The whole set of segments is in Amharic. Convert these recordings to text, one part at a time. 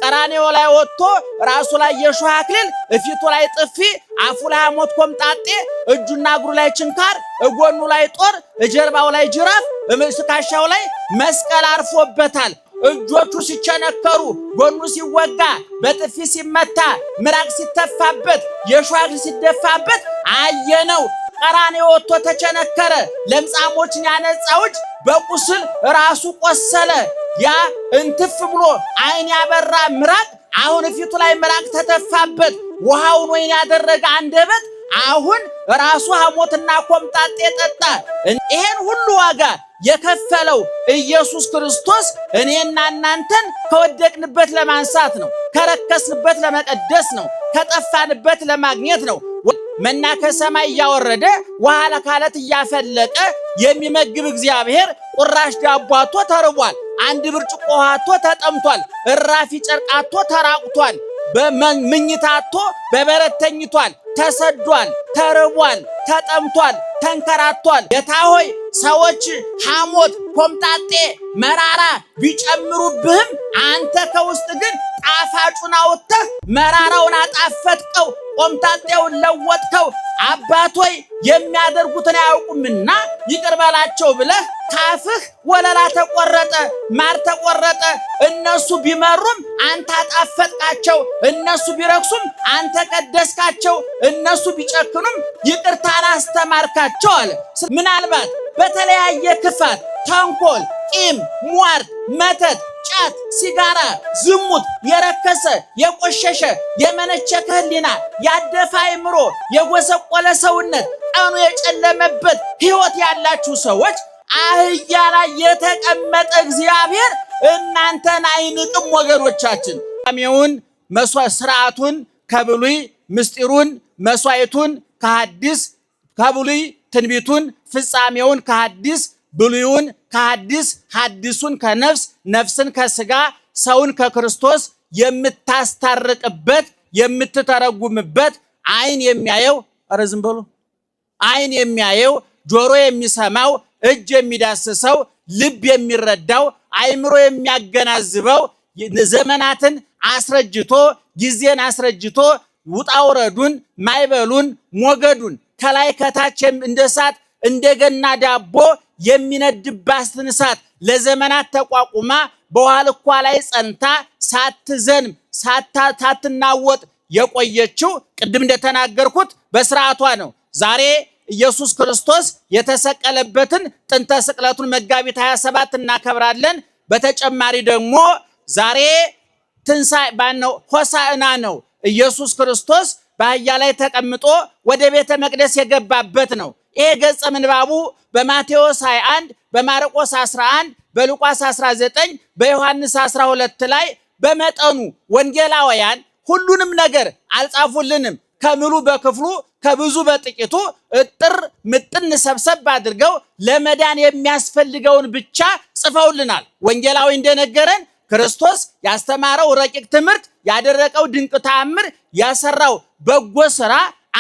ቀራንዮ ላይ ወጥቶ ራሱ ላይ የሾህ አክሊል፣ እፊቱ ላይ ጥፊ፣ አፉ ላይ ሐሞት ኮምጣጤ፣ እጁና እግሩ ላይ ችንካር፣ እጎኑ ላይ ጦር፣ እጀርባው ላይ ጅራፍ፣ ትከሻው ላይ መስቀል አርፎበታል። እጆቹ ሲቸነከሩ፣ ጎኑ ሲወጋ፣ በጥፊ ሲመታ፣ ምራቅ ሲተፋበት፣ የሾህ አክሊል ሲደፋበት አየነው። ቀራንዮ ወጥቶ ተቸነከረ። ለምጻሞችን ያነጻው እጅ በቁስል ራሱ ቆሰለ። ያ እንትፍ ብሎ ዓይን ያበራ ምራቅ አሁን ፊቱ ላይ ምራቅ ተተፋበት። ውሃውን ወይን ያደረገ አንደበት አሁን ራሱ ሐሞትና ኮምጣጤ ጠጣ። ይሄን ሁሉ ዋጋ የከፈለው ኢየሱስ ክርስቶስ እኔና እናንተን ከወደቅንበት ለማንሳት ነው። ከረከስንበት ለመቀደስ ነው። ከጠፋንበት ለማግኘት ነው። መና ከሰማይ እያወረደ ውሃ ከዓለት እያፈለቀ የሚመግብ እግዚአብሔር ቁራሽ ዳቦ አጥቶ ተርቧል። አንድ ብርጭቆ ውሃ አጥቶ ተጠምቷል። እራፊ ጨርቅ አጥቶ ተራቁቷል። በምኝታ አጥቶ በበረት ተኝቷል። ተሰዷል፣ ተርቧል፣ ተጠምቷል፣ ተንከራቷል። ጌታ ሆይ ሰዎች ሐሞት፣ ኮምጣጤ፣ መራራ ቢጨምሩብህም አንተ ከውስጥ ግን ጣፋጩን አውጥተህ መራራውን አጣፈጥከው፣ ቆምጣጤውን ለወጥከው። አባት ሆይ የሚያደርጉትን አያውቁምና ይቅር በላቸው ብለህ ካፍህ ወለላ ተቆረጠ፣ ማር ተቆረጠ። እነሱ ቢመሩም አንተ አጣፈጥካቸው፣ እነሱ ቢረክሱም አንተ ቀደስካቸው፣ እነሱ ቢጨክኑም ይቅርታን አስተማርካቸው አለ። ምናልባት በተለያየ ክፋት፣ ተንኮል፣ ቂም፣ ሟርት፣ መተት፣ ጫት፣ ሲጋራ፣ ዝሙት፣ የረከሰ የቆሸሸ የመነቸከ ሕሊና፣ ያደፈ አእምሮ፣ የጎሰቆለ ሰውነት፣ ቀኑ የጨለመበት ሕይወት ያላችሁ ሰዎች አህያ ላይ የተቀመጠ እግዚአብሔር እናንተን አይንቅም። ወገኖቻችን ሜውን ስርዓቱን ከብሉይ ምስጢሩን መስዋዕቱን ከሐዲስ ከብሉይ ትንቢቱን ፍጻሜውን ከሐዲስ ብሉይውን ከሐዲስ ሐዲሱን ከነፍስ ነፍስን ከስጋ ሰውን ከክርስቶስ የምታስታርቅበት የምትተረጉምበት ዓይን የሚያየው ኧረ ዝም በሉ ዓይን የሚያየው ጆሮ የሚሰማው እጅ የሚዳስሰው ልብ የሚረዳው አእምሮ የሚያገናዝበው ዘመናትን አስረጅቶ ጊዜን አስረጅቶ ውጣውረዱን ማይበሉን ሞገዱን ከላይ ከታች እንደ እሳት እንደገና ዳቦ የሚነድባትን እሳት ለዘመናት ተቋቁማ በውሃ ልኳ ላይ ጸንታ ሳትዘንም ሳትናወጥ የቆየችው ቅድም እንደተናገርኩት በስርዓቷ ነው። ዛሬ ኢየሱስ ክርስቶስ የተሰቀለበትን ጥንተ ስቅለቱን መጋቢት 27 እናከብራለን። በተጨማሪ ደግሞ ዛሬ ትንሣኤ ባነው ሆሳዕና ነው። ኢየሱስ ክርስቶስ በአህያ ላይ ተቀምጦ ወደ ቤተ መቅደስ የገባበት ነው። ይሄ ገጸ ምንባቡ በማቴዎስ 21፣ በማርቆስ 11፣ በሉቃስ 19፣ በዮሐንስ 12 ላይ በመጠኑ ወንጌላውያን ሁሉንም ነገር አልጻፉልንም። ከምሉ በክፍሉ ከብዙ በጥቂቱ እጥር ምጥን ሰብሰብ አድርገው ለመዳን የሚያስፈልገውን ብቻ ጽፈውልናል። ወንጌላዊ እንደነገረን ክርስቶስ ያስተማረው ረቂቅ ትምህርት፣ ያደረቀው ድንቅ ተአምር፣ ያሰራው በጎ ስራ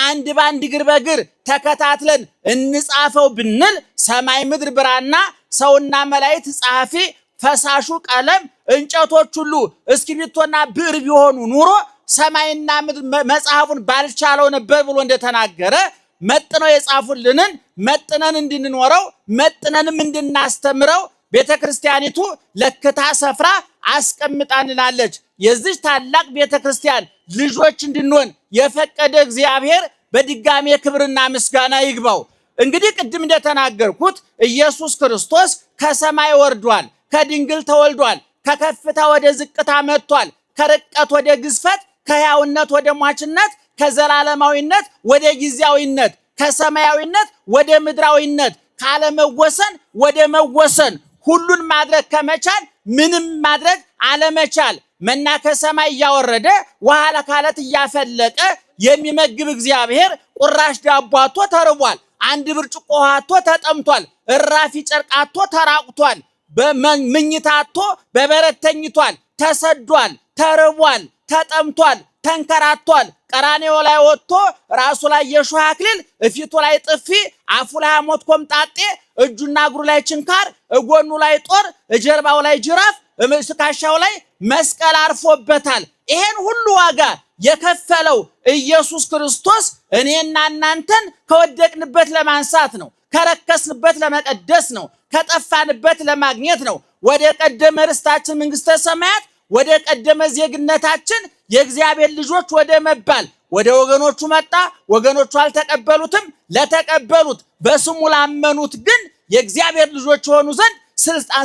አንድ ባንድ እግር በእግር ተከታትለን እንጻፈው ብንል ሰማይ ምድር ብራና፣ ሰውና መላእክት ጸሐፊ፣ ፈሳሹ ቀለም፣ እንጨቶች ሁሉ እስክሪብቶና ብዕር ቢሆኑ ኑሮ ሰማይና ምድር መጽሐፉን ባልቻለው ነበር ብሎ እንደተናገረ መጥነው የጻፉልንን መጥነን እንድንኖረው መጥነንም እንድናስተምረው ቤተ ክርስቲያኒቱ ለክታ ሰፍራ አስቀምጣንላለች። የዚች ታላቅ ቤተ ክርስቲያን ልጆች እንድንሆን የፈቀደ እግዚአብሔር በድጋሜ ክብርና ምስጋና ይግባው። እንግዲህ ቅድም እንደተናገርኩት ኢየሱስ ክርስቶስ ከሰማይ ወርዷል፣ ከድንግል ተወልዷል፣ ከከፍታ ወደ ዝቅታ መጥቷል፣ ከርቀት ወደ ግዝፈት፣ ከሕያውነት ወደ ሟችነት፣ ከዘላለማዊነት ወደ ጊዜያዊነት፣ ከሰማያዊነት ወደ ምድራዊነት፣ ካለመወሰን ወደ መወሰን፣ ሁሉን ማድረግ ከመቻል ምንም ማድረግ አለመቻል፣ መና ከሰማይ እያወረደ ውሃ ከዓለት እያፈለቀ የሚመግብ እግዚአብሔር ቁራሽ ዳቦ አጥቶ ተርቧል። አንድ ብርጭቆ ውሃ አጥቶ ተጠምቷል። እራፊ ጨርቅ አጥቶ ተራቁቷል። ምኝታ አጥቶ በበረት ተኝቷል። ተሰዷል፣ ተርቧል፣ ተጠምቷል፣ ተንከራቷል። ቀራንዮ ላይ ወጥቶ ራሱ ላይ የሾህ አክሊል፣ እፊቱ ላይ ጥፊ፣ አፉ ላይ ሐሞት ኮምጣጤ፣ እጁና እግሩ ላይ ችንካር፣ እጎኑ ላይ ጦር፣ እጀርባው ላይ ጅራፍ፣ ትከሻው ላይ መስቀል አርፎበታል። ይሄን ሁሉ ዋጋ የከፈለው ኢየሱስ ክርስቶስ እኔና እናንተን ከወደቅንበት ለማንሳት ነው። ከረከስንበት ለመቀደስ ነው። ከጠፋንበት ለማግኘት ነው። ወደ ቀደመ ርስታችን መንግስተ ሰማያት፣ ወደ ቀደመ ዜግነታችን የእግዚአብሔር ልጆች ወደ መባል ወደ ወገኖቹ መጣ። ወገኖቹ አልተቀበሉትም። ለተቀበሉት በስሙ ላመኑት ግን የእግዚአብሔር ልጆች የሆኑ ዘንድ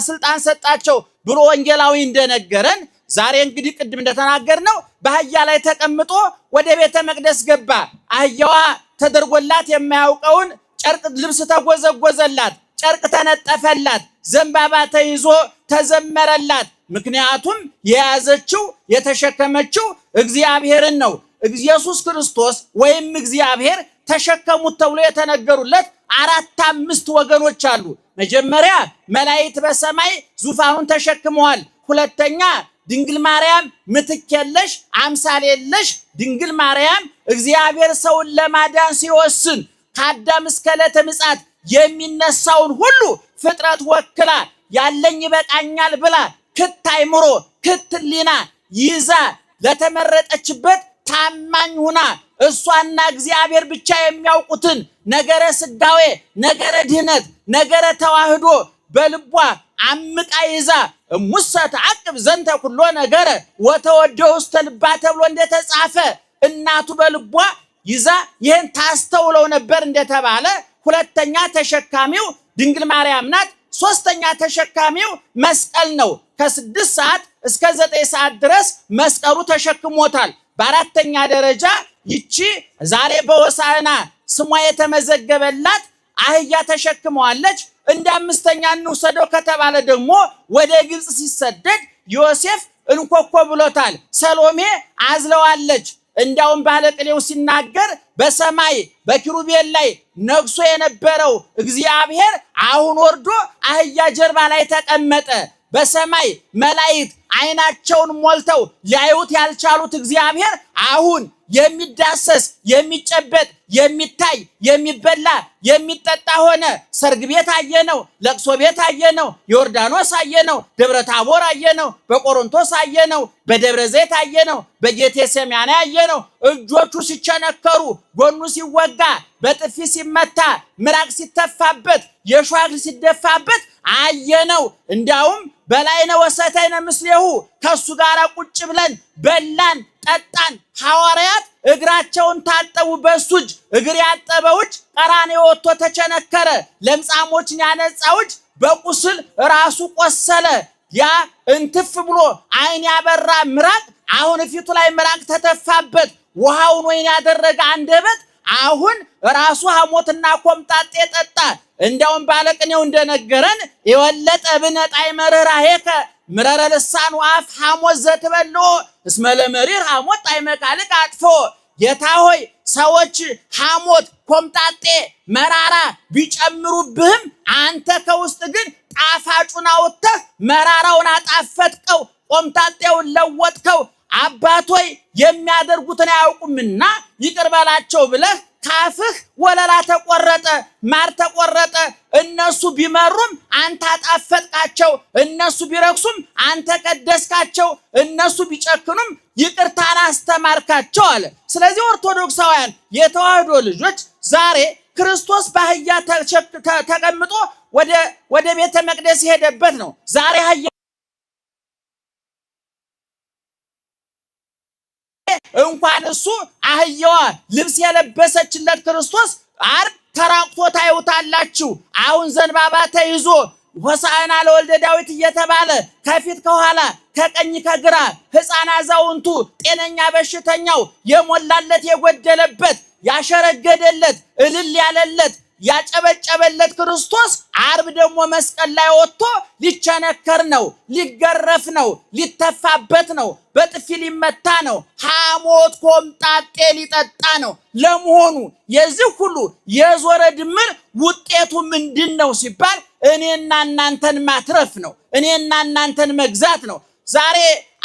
ስልጣን ሰጣቸው ብሎ ወንጌላዊ እንደነገረን፣ ዛሬ እንግዲህ ቅድም እንደተናገርነው በአህያ ላይ ተቀምጦ ወደ ቤተ መቅደስ ገባ። አህያዋ ተደርጎላት የማያውቀውን ጨርቅ ልብስ ተጎዘጎዘላት፣ ጨርቅ ተነጠፈላት፣ ዘንባባ ተይዞ ተዘመረላት። ምክንያቱም የያዘችው የተሸከመችው እግዚአብሔርን ነው። ኢየሱስ ክርስቶስ ወይም እግዚአብሔር ተሸከሙት ተብሎ የተነገሩለት አራት አምስት ወገኖች አሉ። መጀመሪያ መላእክት በሰማይ ዙፋኑን ተሸክመዋል። ሁለተኛ ድንግል ማርያም ምትክ የለሽ አምሳል የለሽ ድንግል ማርያም እግዚአብሔር ሰውን ለማዳን ሲወስን ከአዳም እስከ ዕለተ ምጽአት የሚነሳውን ሁሉ ፍጥረት ወክላ ያለኝ ይበቃኛል ብላ ክት አይምሮ ክት ሕሊና ይዛ ለተመረጠችበት ታማኝ ሁና እሷና እግዚአብሔር ብቻ የሚያውቁትን ነገረ ስጋዌ፣ ነገረ ድህነት፣ ነገረ ተዋህዶ በልቧ አምቃ ይዛ እሙሰ ተዓቅብ ዘንተ ኩሎ ነገረ ወተወደ ውስተ ልባ ተብሎ እንደተጻፈ እናቱ በልቧ ይዛ ይህን ታስተውለው ነበር እንደተባለ፣ ሁለተኛ ተሸካሚው ድንግል ማርያም ናት። ሶስተኛ ተሸካሚው መስቀል ነው። ከ6 ሰዓት እስከ 9 ሰዓት ድረስ መስቀሉ ተሸክሞታል። በአራተኛ ደረጃ ይቺ ዛሬ በሆሳዕና ስሟ የተመዘገበላት አህያ ተሸክመዋለች። እንደ አምስተኛ እንውሰደው ከተባለ ደግሞ ወደ ግብፅ ሲሰደድ ዮሴፍ እንኮኮ ብሎታል። ሰሎሜ አዝለዋለች። እንዲያውም ባለቅኔው ሲናገር በሰማይ በኪሩቤል ላይ ነግሶ የነበረው እግዚአብሔር አሁን ወርዶ አህያ ጀርባ ላይ ተቀመጠ። በሰማይ መላእክት ዓይናቸውን ሞልተው ሊያዩት ያልቻሉት እግዚአብሔር አሁን የሚዳሰስ፣ የሚጨበጥ፣ የሚታይ፣ የሚበላ፣ የሚጠጣ ሆነ። ሰርግ ቤት አየነው፣ ለቅሶ ቤት አየነው፣ ዮርዳኖስ አየነው፣ ደብረ ታቦር አየነው፣ በቆሮንቶስ አየነው፣ በደብረ ዘይት አየነው፣ በጌቴሴማኒ አየነው። እጆቹ ሲቸነከሩ፣ ጎኑ ሲወጋ፣ በጥፊ ሲመታ፣ ምራቅ ሲተፋበት፣ የሾህ አክሊል ሲደፋበት አየነው። እንዲያውም በላይነ ወሰተይነ ምስሌሁ ከሱ ጋር ቁጭ ብለን በላን ጠጣን። ሐዋርያት እግራቸውን ታጠቡ በሱ እጅ። እግር ያጠበው እጅ ቀራንዮ ወጥቶ ተቸነከረ። ለምጻሞችን ያነጻው እጅ በቁስል ራሱ ቆሰለ። ያ እንትፍ ብሎ ዓይን ያበራ ምራቅ አሁን ፊቱ ላይ ምራቅ ተተፋበት። ውሃውን ወይን ያደረገ አንደበት አሁን ራሱ ሐሞትና ኮምጣጤ ጠጣ። እንዲያውም ባለቅኔው እንደነገረን የወለጠ ብነ ጣዕመ ርኅራኄከ ምረረ ልሳን ወአፍ ሐሞት ዘትበልዖ እስመ ለመሪር ሐሞት ጣዕመ ቃልከ አጥፎ። ጌታ ሆይ፣ ሰዎች ሐሞት፣ ኮምጣጤ፣ መራራ ቢጨምሩብህም አንተ ከውስጥ ግን ጣፋጩን አውጥተህ መራራውን አጣፈጥከው፣ ቆምጣጤውን ለወጥከው። አባቶይ የሚያደርጉትን አያውቁምና ይቅር በላቸው ብለህ ካፍህ ወለላ ተቆረጠ፣ ማር ተቆረጠ። እነሱ ቢመሩም አንተ አጣፈጥካቸው፣ እነሱ ቢረክሱም አንተ ቀደስካቸው፣ እነሱ ቢጨክኑም ይቅርታን አስተማርካቸው አለ። ስለዚህ ኦርቶዶክሳውያን የተዋህዶ ልጆች ዛሬ ክርስቶስ በአህያ ተቀምጦ ወደ ቤተ መቅደስ የሄደበት ነው። ዛሬ አህያ እንኳን እሱ አህያዋ ልብስ የለበሰችለት ክርስቶስ ዓርብ ተራቁቶ ታዩታላችሁ። አሁን ዘንባባ ተይዞ ሆሳዕና ለወልደ ዳዊት እየተባለ ከፊት ከኋላ ከቀኝ ከግራ ሕፃን አዛውንቱ፣ ጤነኛ በሽተኛው የሞላለት የጎደለበት ያሸረገደለት እልል ያለለት ያጨበጨበለት ክርስቶስ ዓርብ ደግሞ መስቀል ላይ ወጥቶ ሊቸነከር ነው፣ ሊገረፍ ነው፣ ሊተፋበት ነው፣ በጥፊ ሊመታ ነው፣ ሐሞት ኮምጣጤ ሊጠጣ ነው። ለመሆኑ የዚህ ሁሉ የዞረ ድምር ውጤቱ ምንድን ነው ሲባል እኔና እናንተን ማትረፍ ነው። እኔና እናንተን መግዛት ነው። ዛሬ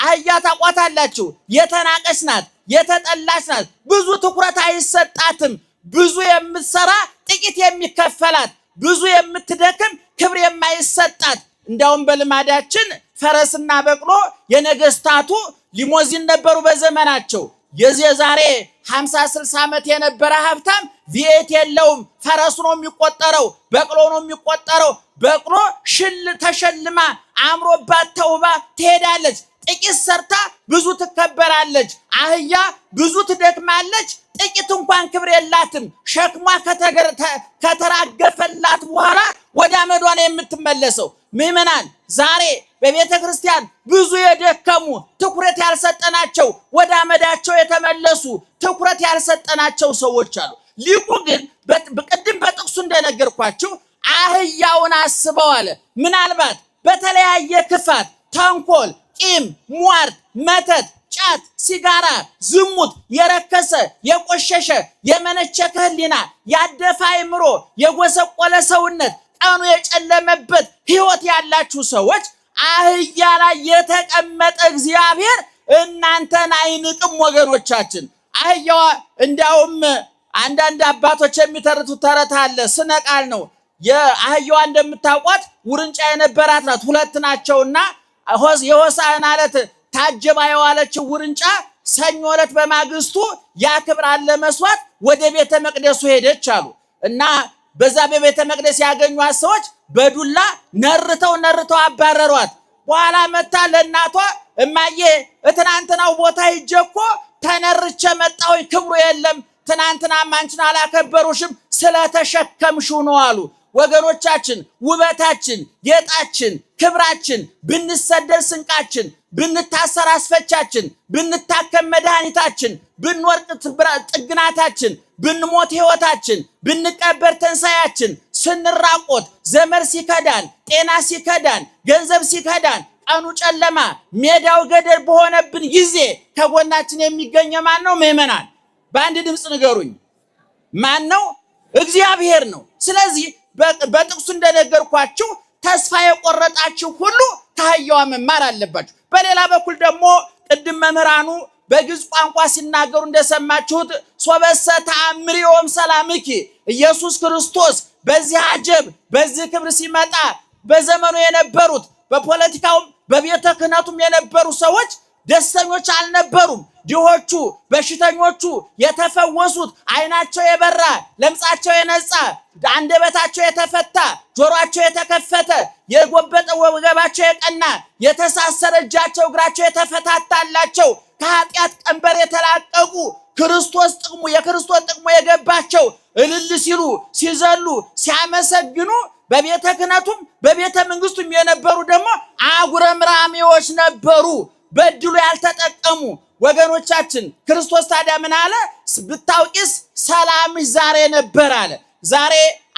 አህያ ታቋታላችሁ። የተናቀች ናት፣ የተጠላች ናት። ብዙ ትኩረት አይሰጣትም። ብዙ የምትሰራ ጥቂት የሚከፈላት፣ ብዙ የምትደክም ክብር የማይሰጣት፣ እንዲያውም በልማዳችን ፈረስና በቅሎ የነገስታቱ ሊሞዚን ነበሩ በዘመናቸው። የዚህ የዛሬ 50 60 ዓመት የነበረ ሀብታም V8 የለውም። ፈረሱ ነው የሚቆጠረው፣ በቅሎ ነው የሚቆጠረው። በቅሎ ሽል ተሸልማ አምሮባት ተውባ ትሄዳለች። ጥቂት ሰርታ ብዙ ትከበራለች። አህያ ብዙ ትደክማለች፣ ጥቂት እንኳን ክብር የላትም። ሸክሟ ከተራገፈላት በኋላ ወደ አመዷ ነው የምትመለሰው። ምዕመናን ዛሬ በቤተ ክርስቲያን ብዙ የደከሙ ትኩረት ያልሰጠናቸው ወደ አመዳቸው የተመለሱ ትኩረት ያልሰጠናቸው ሰዎች አሉ። ሊቁ ግን ቅድም በጥቅሱ እንደነገርኳቸው አህያውን አስበው አለ። ምናልባት በተለያየ ክፋት፣ ተንኮል፣ ቂም፣ ሟርት፣ መተት፣ ጫት፣ ሲጋራ፣ ዝሙት፣ የረከሰ የቆሸሸ የመነቸከ ሕሊና፣ ያደፈ አእምሮ፣ የጎሰቆለ ሰውነት፣ ቀኑ የጨለመበት ሕይወት ያላችሁ ሰዎች አህያ ላይ የተቀመጠ እግዚአብሔር እናንተን አይንቅም ወገኖቻችን። አህያዋ እንዲያውም አንዳንድ አባቶች የሚተርቱት ተረት አለ፣ ስነ ቃል ነው። የአህያዋ እንደምታውቋት ውርንጫ የነበራት ናት። ሁለት ናቸውና የሆሳዕና ዕለት ታጀባ የዋለችው ውርንጫ ሰኞ ዕለት በማግስቱ ያክብራል ለመስዋዕት ወደ ቤተ መቅደሱ ሄደች አሉ እና በዛ በቤተ መቅደስ ያገኟት ሰዎች በዱላ ነርተው ነርተው አባረሯት። በኋላ መታ ለእናቷ እማዬ እትናንትናው ቦታ ሂጄ እኮ ተነርቼ መጣሁኝ፣ ክብሩ የለም ትናንትና አንቺን አላከበሩሽም ስለተሸከምሽው ነው አሉ። ወገኖቻችን ውበታችን፣ ጌጣችን፣ ክብራችን ብንሰደድ ስንቃችን፣ ብንታሰር አስፈቻችን፣ ብንታከም መድኃኒታችን፣ ብንወርቅ ጥግናታችን፣ ብንሞት ሕይወታችን፣ ብንቀበር ትንሣኤያችን፣ ስንራቆት ዘመድ ሲከዳን፣ ጤና ሲከዳን፣ ገንዘብ ሲከዳን፣ ቀኑ ጨለማ ሜዳው ገደል በሆነብን ጊዜ ከጎናችን የሚገኘ ማን ነው? ምዕመናን በአንድ ድምፅ ንገሩኝ። ማን ነው? እግዚአብሔር ነው። ስለዚህ በጥቅሱ እንደነገርኳችሁ ተስፋ የቆረጣችሁ ሁሉ ከአህያዋ መማር አለባችሁ። በሌላ በኩል ደግሞ ቅድም መምህራኑ በግዕዝ ቋንቋ ሲናገሩ እንደሰማችሁት ሶበሰ ተአምሪዮም ሰላምኪ ኢየሱስ ክርስቶስ በዚህ አጀብ በዚህ ክብር ሲመጣ በዘመኑ የነበሩት በፖለቲካውም በቤተ ክህነቱም የነበሩ ሰዎች ደስተኞች አልነበሩም። ድሆቹ፣ በሽተኞቹ የተፈወሱት፣ ዓይናቸው የበራ፣ ለምጻቸው የነጻ፣ አንደበታቸው የተፈታ፣ ጆሮአቸው የተከፈተ፣ የጎበጠ ወገባቸው የቀና፣ የተሳሰረ እጃቸው እግራቸው የተፈታታላቸው፣ ከኃጢአት ቀንበር የተላቀቁ ክርስቶስ ጥቅሙ የክርስቶስ ጥቅሙ የገባቸው እልል ሲሉ ሲዘሉ ሲያመሰግኑ በቤተ ክህነቱም በቤተ መንግስቱም የነበሩ ደግሞ አጉረምራሚዎች ነበሩ። በድሉ ያልተጠቀሙ ወገኖቻችን። ክርስቶስ ታዲያ ምን አለ? ብታውቂስ ሰላምሽ ዛሬ ነበር አለ። ዛሬ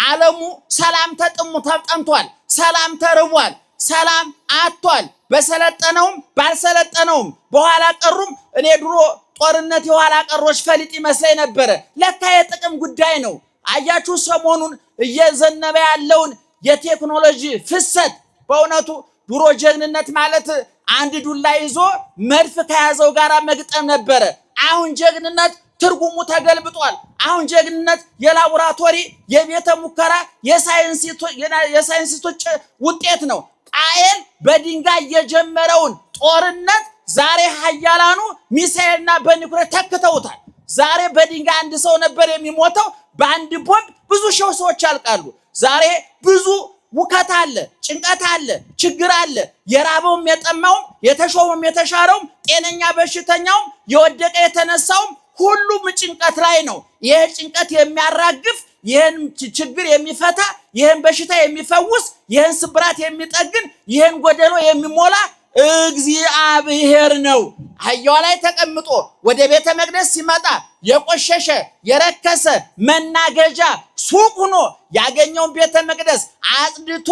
ዓለሙ ሰላም ተጥሙ ተጠምቷል። ሰላም ተርቧል። ሰላም አጥቷል። በሰለጠነውም ባልሰለጠነውም በኋላ ቀሩም። እኔ ድሮ ጦርነት የኋላ ቀሮች ፈሊጥ ይመስለኝ ነበረ። ለካ የጥቅም ጉዳይ ነው። አያችሁ ሰሞኑን እየዘነበ ያለውን የቴክኖሎጂ ፍሰት። በእውነቱ ድሮ ጀግንነት ማለት አንድ ዱላ ይዞ መድፍ ከያዘው ጋር መግጠም ነበረ። አሁን ጀግንነት ትርጉሙ ተገልብጧል። አሁን ጀግንነት የላቦራቶሪ የቤተ ሙከራ የሳይንቲስቶች ውጤት ነው። ቃየል በድንጋይ የጀመረውን ጦርነት ዛሬ ሀያላኑ ሚሳኤልና በኒውክሌር ተክተውታል። ዛሬ በድንጋይ አንድ ሰው ነበር የሚሞተው፣ በአንድ ቦምብ ብዙ ሺህ ሰዎች ያልቃሉ። ዛሬ ብዙ ውከት አለ፣ ጭንቀት አለ፣ ችግር አለ። የራበውም የጠማውም የተሾመውም የተሻረውም ጤነኛ በሽተኛውም የወደቀ የተነሳውም ሁሉም ጭንቀት ላይ ነው። ይህ ጭንቀት የሚያራግፍ፣ ይህን ችግር የሚፈታ፣ ይህን በሽታ የሚፈውስ፣ ይህን ስብራት የሚጠግን፣ ይህን ጎደሎ የሚሞላ እግዚአብሔር ነው። አህያዋ ላይ ተቀምጦ ወደ ቤተ መቅደስ ሲመጣ የቆሸሸ የረከሰ መናገጃ ሱቅ ሆኖ ያገኘውን ቤተ መቅደስ አጽድቶ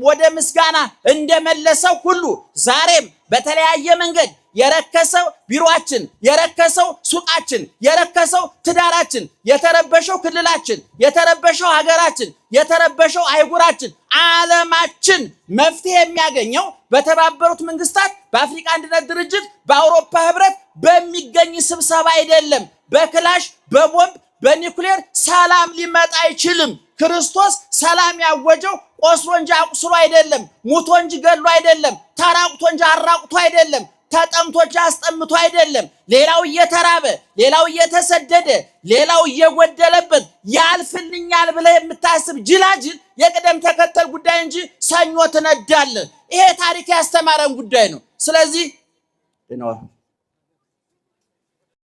ወደ ምስጋና እንደመለሰው ሁሉ ዛሬም በተለያየ መንገድ የረከሰው ቢሮአችን፣ የረከሰው ሱቃችን፣ የረከሰው ትዳራችን፣ የተረበሸው ክልላችን፣ የተረበሸው ሀገራችን፣ የተረበሸው አህጉራችን፣ ዓለማችን መፍትሄ የሚያገኘው በተባበሩት መንግስታት፣ በአፍሪካ አንድነት ድርጅት፣ በአውሮፓ ህብረት በሚገኝ ስብሰባ አይደለም። በክላሽ በቦምብ በኒውክሌር ሰላም ሊመጣ አይችልም። ክርስቶስ ሰላም ያወጀው ቆስሎ እንጂ አቁስሎ አይደለም፣ ሙቶ እንጂ ገድሎ አይደለም፣ ተራቁቶ እንጂ አራቁቶ አይደለም፣ ተጠምቶ እንጂ አስጠምቶ አይደለም። ሌላው እየተራበ፣ ሌላው እየተሰደደ፣ ሌላው እየጎደለበት ያልፍልኛል ብለህ የምታስብ ጅላጅል የቅደም ተከተል ጉዳይ እንጂ ሰኞ ትነዳለህ። ይሄ ታሪክ ያስተማረን ጉዳይ ነው። ስለዚህ